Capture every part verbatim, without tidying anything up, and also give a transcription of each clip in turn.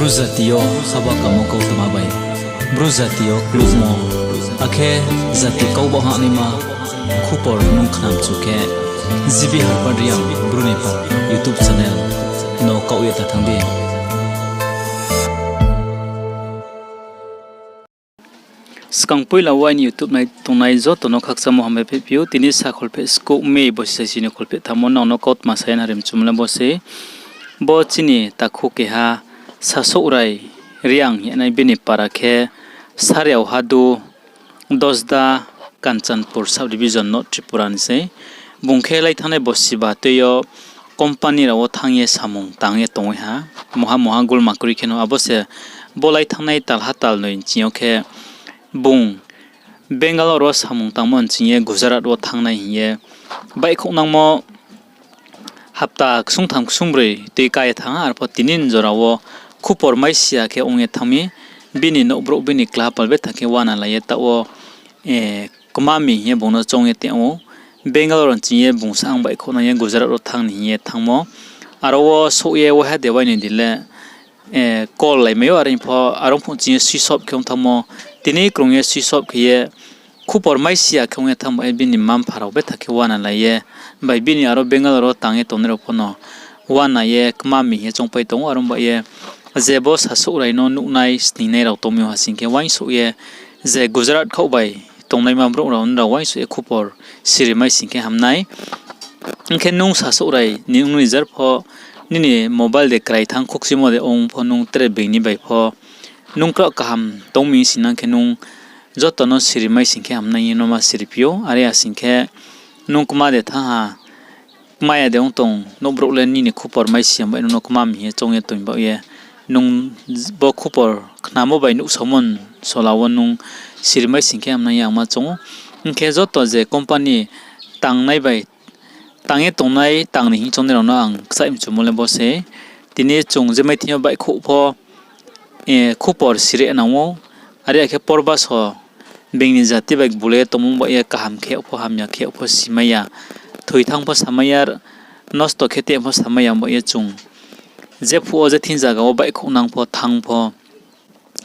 Bru jati yo haba kamo kautma bai, Bru jati yo klummo, akhe jati kau baoh hahnaima khupor nung khnamchu khe, G B Harbar Reang Bru ni para YouTube channel no kaoh ye ta thanng di. Skang poila wo aini YouTube nai tongnai joto no khakchangmo hambai phehphi ou. Tini sa kholpheh skouh May bosi saisi ni kholpheh thammo nang no kautma sa ye nari mchumo le bo se. Bo chini takhu keha Sasouhrai Reang hing ye nai, bini para khe Sariao Hadu, Dosda, Kanchanpur sub division, North Tripura ni sei. Bung khe lai thanngnai bosi ba tui yo company rao wo thanng ye samung tang ye tongwi ha. Moha moha gulma kroi kheno abo se bo lai thanngnai talha talnoi ching yo khe bung Bangalore wo samung tangmo nching ye Gujarat wo thanngnai hing ye baihkhouhnangmo hapta ksungtham ksungbroi tui ka ye thanng ha, arpho tini ni jora wo khupor maisi ya khe ong ye thanng mi, bini nouhbrouh bini klahapal betha khe uana lai ye taoh wo, eh, kma mi hing ye bung no choung ye tong ou. Bangalore nching ye bung sa ang baihkhouhnang ye Gujarat wo thanng ni hing ye thanngmo. Aro wo souh ye waiha de wai ni di le, eh, call laimai ou, are pho aro phuh ching ye switch off khe ong thanngmo. Tini krung ye switch off khe ye khupor maisi ya khe ong ye thanng ba ye bini mma-mpha rao betha khe uana lai ye, bai bini aro Bangalore wo tang ye tongnai rao pho no uana ye kma mi hing ye choungpai tong ou. Aro ba ye je bo Sasouhrai no nuhnai sningnai rao tong mi ha sing khe uaingsouh ye je Gujarat khaoh bai tongnaima brouh rao, nrao uaingsouh ye khupor siri mai sing khe hamnai. Hing khe nung Sasouhrai ni ong ni jar pho, nini mobile de krai thanng khukchimo de ong pho, nung tre being ni bai pho nung kraoh kaham tong mi sing nang khe nung joto no siri mai sing khe hamnai hing ye no ma siri phi ou. Are ya sing khe nung kma de thanng ha, kma ya de ong tong, nouhbrouh le nini khupor maisi ya bai nung no kma mi hing ye choung ye tong baoh ye, nung bo khupor khnamo bai nuhsaomo sola wo nung siri mai sing khe hamnai hing ye ang ma choung ou. Hing khe joto je company tangnai bai tang ye tongnai, tang ni hing choungnai rao no ang kchaih mchumo le bo se. Tini chung je mai thing yo baihkhouh pho, eh, khupor siri nang ou. Are ya khe porbaso being ni jati bai gbule ye tongmo ba ye kaham khe pho, hamya khe pho simai ya, thoi thanng pho samai ya, nosto khe te pho samai ya ba ye chung jephuh wo je thing zaga wo baihkhouhnang pho thanng pho,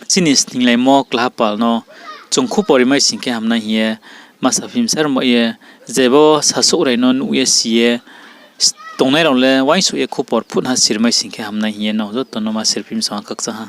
chini sninglaimo klahapal no chung khupor ri mai sing khe hamnai hing ye ma saphi msar ba ye, je bo Sasouhrai no nuh ye si ye tongnai rao le uaingsouh ye khupor phutha siri mai sing khe hamnai hing ye no joto no ma sirphi msong ha, khakchang ha.